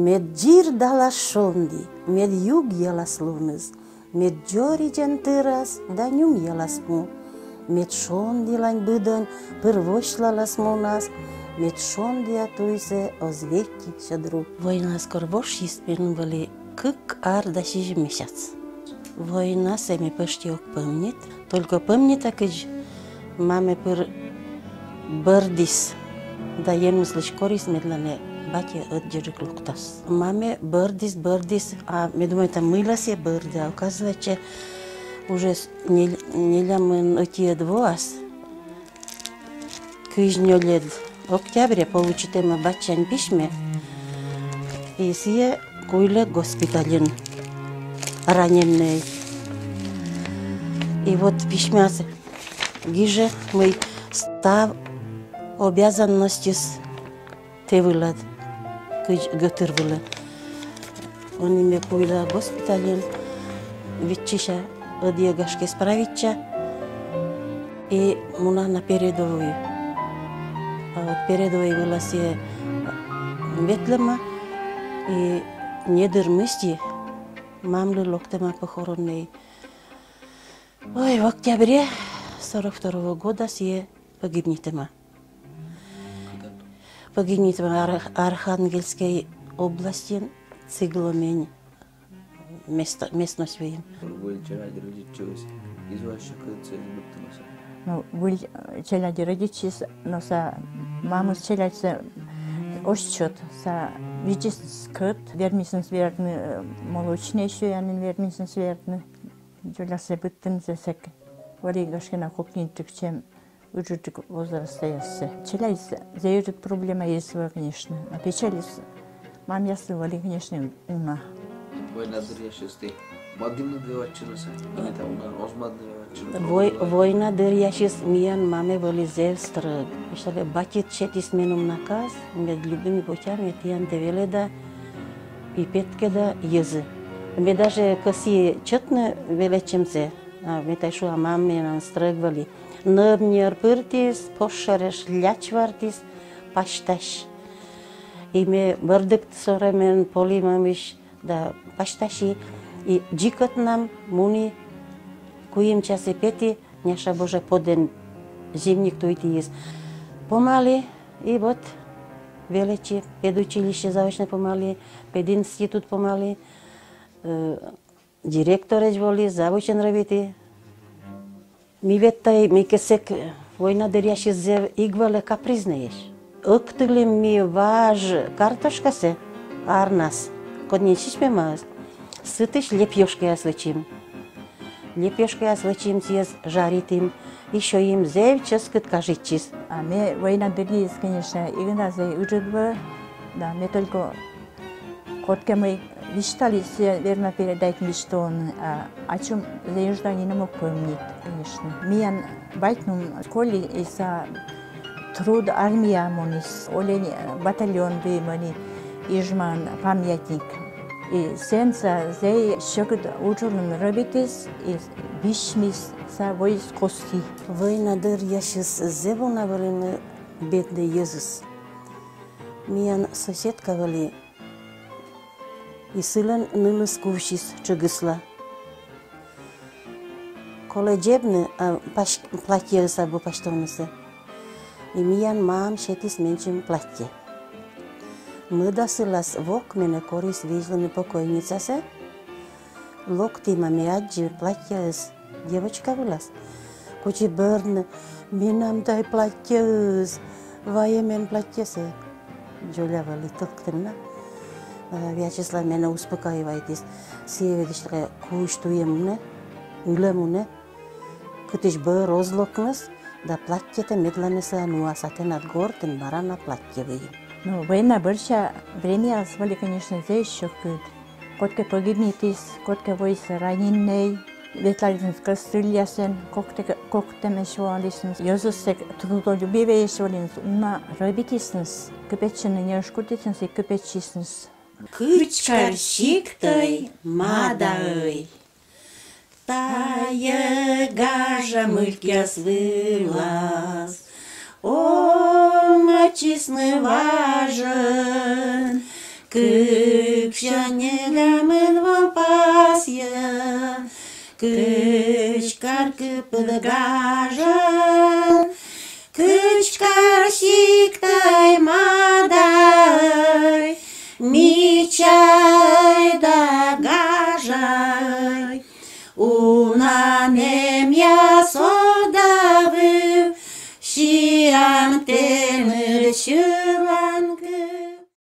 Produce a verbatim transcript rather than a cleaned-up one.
Мед дзирдалас шонді, мед югъялас луныс, мед дзоридзӧн тырас да нюмъялас му, мед шонділань быдӧн пыр восьлалас мунас, мед шондіа туйсӧ оз векки сьӧд ру. Войнас кор вошйис, меным вӧлі кык ар да сизим месяц. Войнасӧ ме пӧшти ог пӧмнит, только пӧмнита, кыдз мамӧ пыр бӧрдіс да енмыслысь корис, медлӧн батьӧ ӧддзӧджык локтас. Мамӧ бӧрдіс, бӧрдіс, а ме думайта, мыйла сійӧ бӧрдӧ, а оказывается, уже с-, нель-, нелямын ӧтиӧд воас, кызь нёльӧд октября получитӧма батьсянь письмӧ, и сійӧ куйлӧ госпитальын раненӧй. И вот письмас гижӧ, мый став обязанностьыс тэ вылад, кыдз гӧтыр вылӧ. Ӧні ме куйла госпитальын, виччыся, ӧдйӧ, гашкӧ, справитча и муна на передовую. А вот передовой вылас сійӧ ветлӧма, и недыр мысти мамлы локтӧма похороннӧй. Ой, в октябре сорок второго года сійӧ погибнитӧма. Погибнитӧма Ар-, Архангельскӧй областьын, Цыгломень место, местность выйым. Выль челядь рӧдитчис, и зэв сьӧкыд сійӧс быдтыны. Ну, выль, э, челядь рӧдитчис, но са мамыс челядьсӧ оз сёт, са видзис скӧт, вермисны свердны, э, молочнӧй сёянін вермисны свердны. Дзолясӧ быдтынысӧ сэк вӧлі, гашкӧ, на кокньыдджык, чем ыджыдджык возрастъяссӧ. Челядьыс зэв ыджыд проблемаыс вӧлі, конечно. А печальыс мамъяслы вӧлі, конечно, уна. Война дырйысьыс ті мӧдінныд велӧдчинныд, или там уна оз мӧдны велӧдчинныд? Вой-, война дырйысьыс миян мамӧ вӧлі зэв стрӧг. Ещӧ батьыд сетіс меным наказ, мед любыми путями тіянтӧ велӧда и петкӧда йӧзыс. Ме даже кӧсйи чӧтны велӧдчӧмсӧ, а ме тай шуа, мам менам стрӧг вӧлі. Нӧбньӧр пыртіс, пос шӧрӧ ляч вартіс, пасьтась. И ме бӧрдігті сорӧ мен полі мамысь да пасьтасьи, и дзик ӧтнам муні, куим часӧ петі, няша божӧ подӧн зимник туйтіыс. Помалі, и вот велӧдчи, педучилище заочнӧ помалі, пединститут помалі, э, директорӧдз волі, завучӧн рӧвиті. Ми ведь тай, мыйкӧ сэк, война дырйысьыс зэв эг вӧлі капризнӧйӧсь. Ӧктылім ми важ картошкасӧ арнас, код нин сісьмӧмаӧсь, сытысь лепёшкаяс вӧчим. Лепёшкаяс вӧчим, сійӧс жаритім, и сёйим, зэв чӧскыд кажитчис. А ме война дырйиыс, конечно, эг на зэв ыджыд вӧв, да, ме только кодкӧ мый висьталі, сійӧ верма передайтны висьтооны, а ачым зэв ыджда нинӧм ог пӧмнит, конечно. Миян батьным колі и са труд армияӧ муніс, олӧны батальон выйым ӧні Ижмаын памятник. И сэн са зэв сьӧкыд уджалӧм рӧвитіс, и висьмис, са воис кості. Война дырйысьыс зэв уна вӧліны беднӧй йӧзыс. Миян соседка вӧлі, и сылӧн нылыс кувсис тшыгысла. Колӧ дзебны, а пась-, платьеыс абу пасьтавнысӧ. И миян мам сетіс менсьым платье. Мӧда сылас вок менӧ корис видзлыны покойницасӧ. Локтіма, ме аддзи, платьеыс девочка вылас. Кучи бӧрдны: «Менам тай платьеыс, вайӧ мен платьесӧ». Дзоля вӧлі, тӧлктӧм на. А Вячеслав менӧ успокаивайтіс. Сійӧ ведь эськӧ кузь туйӧ мунӧ, ылӧ мунӧ. Кытысь бӧр оз локныс, да платьетӧ медлӧн сыа нуас, а тэнад гортын бара на платье выйым. Ну, война бӧрся времияыс вӧлі, конечно, зэв сьӧкыд. Кодкӧ погибнитіс, кодкӧ воис раненӧй, ветлалісны костыльясӧн, коктӧ-, коктӧмӧсь воалісны. Йӧзыс сэк трудолюбивӧйӧсь вӧліны, уна рӧвитісны, кыпӧдчыны не ӧшкутісны и кыпӧдчисны. Кыдзкӧ сиктӧй, мадаӧй. Тайӧ гажа мылькъяс вылас овмӧдчисны важӧн, Кык сё ньылямын во пасйӧ, кыдз кар кыпыд гажӧн, кыдз кар сиктӧй-мадаӧй, мичаӧй да гажаӧй. Уна нэмъя содавыв, сиам тэныд сьы